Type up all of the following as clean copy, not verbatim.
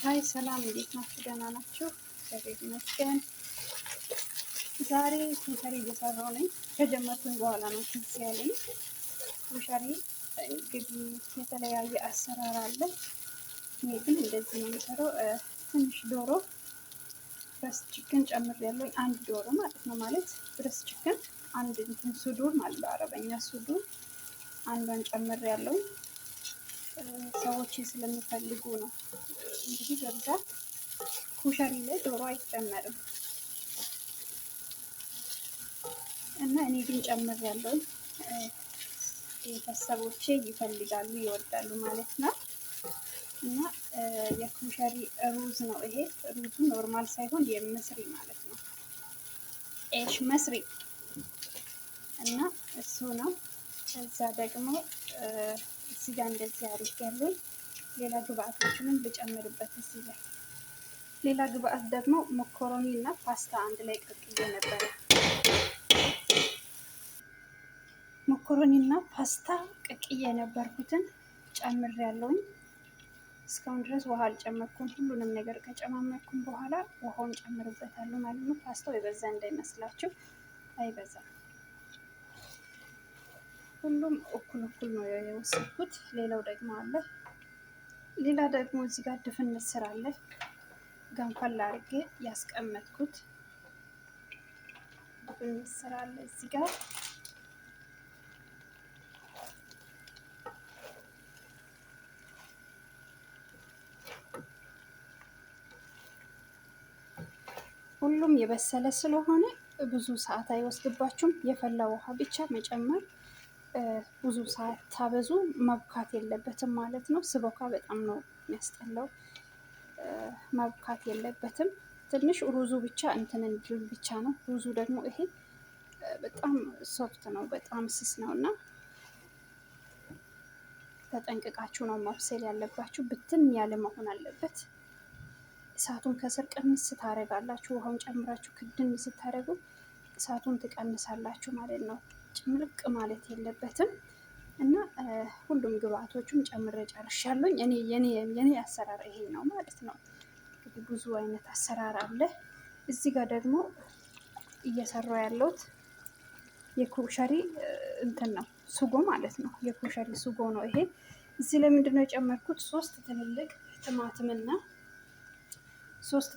Hi ሰላም፣ እንዴት ናችሁ? ደህና ናችሁ? እግዚአብሔር ይመስገን። ዛሬ ኩሸሪ እየሰራሁ ነኝ። ከጀመርኩኝ በኋላ ነው ትዝ ያለኝ። ኩሸሪ እንግዲህ የተለያየ አሰራር አለ። እኔ ግን እንደዚህ ነው የምሰራው። ትንሽ ዶሮ breast chicken ጨምሬያለሁ። አንድ ዶሮ ማለት ነው። ማለት breast chicken አንድ እንትን صدور ማለት በአረበኛ صدور አንዷን ጨምሬያለሁ። ሰዎች ስለሚፈልጉ ነው። እንግዲህ በብዛት ኩሸሪ ላይ ዶሮ አይጨመርም እና እኔ ግን ጨምሬያለሁ። ቤተሰቦቼ ይፈልጋሉ ይወዳሉ ማለት ነው። እና የኩሸሪ ሩዝ ነው ይሄ። ሩዙ normal ሳይሆን የ مصري ማለት ነው። عيش مصري እና እሱ ነው። ከዛ ደግሞ እዚህ ጋር እንደዚህ አድርጌያለሁ። ሌላ ግብአቶችንም ልጨምርበት እዚህ ላይ። ሌላ ግብአት ደግሞ መኮሮኒ እና ፓስታ አንድ ላይ ቀቅዬ ነበረ። መኮሮኒ እና ፓስታ ቀቅዬ የነበርኩትን ጨምሬያለሁኝ። እስካሁን ድረስ ውሃ አልጨመርኩም። ሁሉንም ነገር ከጨማመርኩም በኋላ ውሃውን ጨምርበታለሁ ማለት ነው። ፓስታው የበዛ እንዳይመስላችሁ፣ አይበዛም። ሁሉም እኩል እኩል ነው የወሰድኩት። ሌላው ደግሞ አለ። ሌላ ደግሞ እዚህ ጋር ድፍን ምስር አለ። ገንፈል አድርጌ ያስቀመጥኩት ድፍን ምስር አለ እዚህ ጋር። ሁሉም የበሰለ ስለሆነ ብዙ ሰዓት አይወስድባችሁም። የፈላ ውሃ ብቻ መጨመር፣ ብዙ ሰዓት ታበዙ መብካት የለበትም ማለት ነው። ስቦካ በጣም ነው የሚያስጠላው። መብካት የለበትም። ትንሽ ሩዙ ብቻ እንትን እንዲል ብቻ ነው። ሩዙ ደግሞ ይሄ በጣም soft ነው፣ በጣም ስስ ነው እና ተጠንቅቃችሁ ነው ማብሰል ያለባችሁ። ብትን ያለ መሆን አለበት። እሳቱን ከስር ቅንስ ታደርጋላችሁ። ውሃውን ጨምራችሁ ክድን ስታደርጉ እሳቱን ትቀንሳላችሁ ማለት ነው። ጭምልቅ ማለት የለበትም እና ሁሉም ግብአቶቹን ጨምሬ ጨርሻለሁኝ። እኔ የኔ አሰራር ይሄ ነው ማለት ነው። እንግዲህ ብዙ አይነት አሰራር አለ። እዚህ ጋር ደግሞ እየሰራው ያለሁት የኩሸሪ እንትን ነው፣ ሱጎ ማለት ነው። የኩሸሪ ሱጎ ነው ይሄ። እዚህ ላይ ምንድነው የጨመርኩት? ሶስት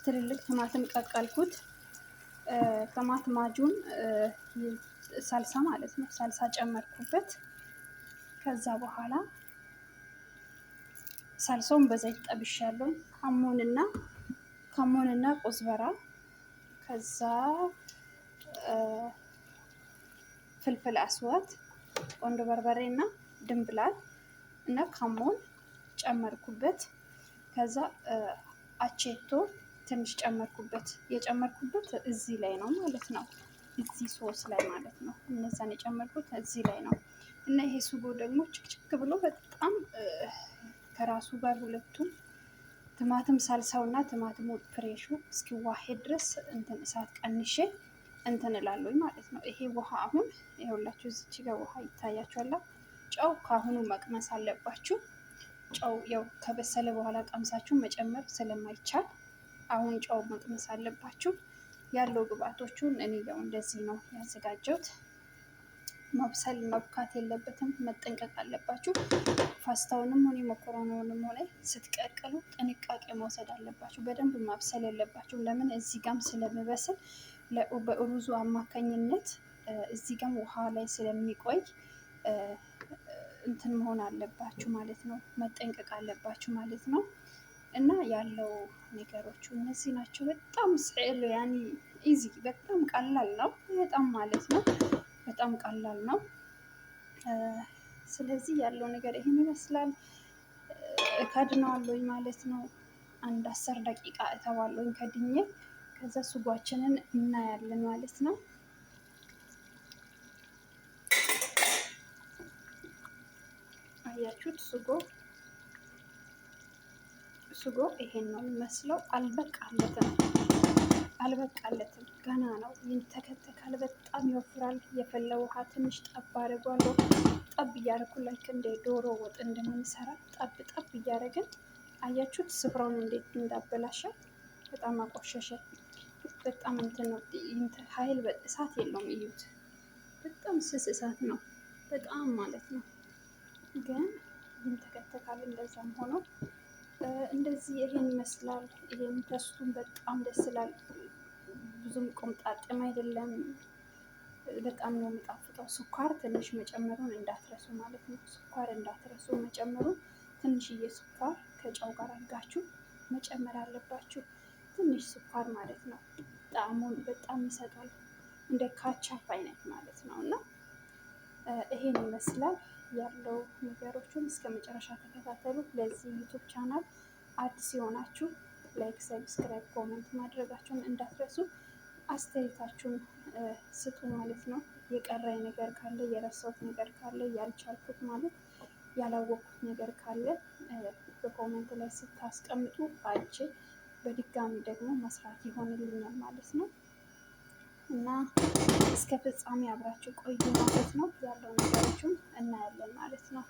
ትልልቅ ቲማቲም ቀቀልኩት። ቲማቲም معجون ሳልሳ ማለት ነው። ሳልሳ ጨመርኩበት። ከዛ በኋላ ሳልሳውን በዘይት ጠብሻለሁ። ካሞንና كزبرة፣ ከዛ فلفل أسود፣ ቆንዶ በርበሬ እና ድንብላል እና ካሞን ጨመርኩበት። ከዛ አቼቶ ትንሽ ጨመርኩበት። የጨመርኩበት እዚህ ላይ ነው ማለት ነው። እዚህ ሶስ ላይ ማለት ነው። እነዛን የጨመርኩት እዚህ ላይ ነው። እና ይሄ ሱጎ ደግሞ ችክችክ ብሎ በጣም ከራሱ ጋር ሁለቱም ቲማቲም ሳልሳው እና ቲማቲሙ fresh ኡ እስኪዋሄድ ድረስ እንትን እሳት ቀንሼ እንትን እላለሁኝ ማለት ነው። ይሄ ውሃ አሁን ይኸውላችሁ እዚች ጋር ውሃ ይታያችኋል። ጨው ከአሁኑ መቅመስ አለባችሁ። ጨው ያው ከበሰለ በኋላ ቀምሳችሁ መጨመር ስለማይቻል አሁን ጨው መቅመስ አለባችሁ። ያለው ግብአቶቹን እኔ ያው እንደዚህ ነው ያዘጋጀሁት። መብሰል መብካት የለበትም፣ መጠንቀቅ አለባችሁ። ፓስታውንም ሆነ መኮረኒውንም ሆነ ስትቀቅሉ ጥንቃቄ መውሰድ አለባችሁ። በደንብ ማብሰል የለባችሁ። ለምን እዚህ ጋም ስለሚበስል በሩዙ አማካኝነት እዚህ ጋም ውሃ ላይ ስለሚቆይ እንትን መሆን አለባችሁ ማለት ነው። መጠንቀቅ አለባችሁ ማለት ነው። እና ያለው ነገሮቹ እነዚህ ናቸው። በጣም سهل يعني easy፣ በጣም ቀላል ነው። በጣም ማለት ነው። በጣም ቀላል ነው። ስለዚህ ያለው ነገር ይህን ይመስላል። እከድነዋለሁኝ ማለት ነው። አንድ 10 ደቂቃ እተዋለሁኝ ከድኜ። ከዛ ሱጓችንን እናያለን ማለት ነው። አያችሁት? ሱጎ ይሄን ነው የሚመስለው። አልበቃለትም፣ አልበቃለትም፣ ገና ነው። ይንተከተካል፣ በጣም ይወፍራል። የፈላ ውሃ ትንሽ ጠብ አድርጓለሁ። ጠብ እያደረኩ like እንደ ዶሮ ወጥ እንደምንሰራ ጠብ ጠብ እያደረግን አያችሁት ስፍራውን እንዴት እንዳበላሸ፣ በጣም አቆሸሸ። በጣም እንትን ነው፣ ኃይል እሳት የለውም። እዩት፣ በጣም ስስ እሳት ነው፣ በጣም ማለት ነው። ግን ይንተከተካል። እንደዛም ሆኖ እንደዚህ ይሄን ይመስላል። ይሄን ተስቱን በጣም ደስ ይላል። ብዙም ቆምጣጤም አይደለም። በጣም ነው የሚጣፍጠው። ስኳር ትንሽ መጨመሩን እንዳትረሱ ማለት ነው። ስኳር እንዳትረሱ መጨመሩን። ትንሽዬ ስኳር ከጨው ጋር አድርጋችሁ መጨመር አለባችሁ። ትንሽ ስኳር ማለት ነው። ጣዕሙን በጣም ይሰጣል። እንደ ካቻፕ አይነት ማለት ነው። እና ይሄን ይመስላል ያለው ነገሮችን እስከ መጨረሻ ተከታተሉ። ለዚህ YouTube channel አዲስ የሆናችሁ like፣ subscribe፣ comment ማድረጋችሁን እንዳትረሱ። አስተያየታችሁን ስጡ ማለት ነው። የቀረኝ ነገር ካለ፣ የረሳሁት ነገር ካለ፣ ያልቻልኩት ማለት ያላወቅኩት ነገር ካለ በ comment ላይ ስታስቀምጡ አይቼ በድጋሚ ደግሞ መስራት ይሆንልኛል ማለት ነው። እና እስከ ፍጻሜ አብራችሁ ቆዩ ማለት ነው። ያለው ነገሮችን እናያለን ማለት ነው።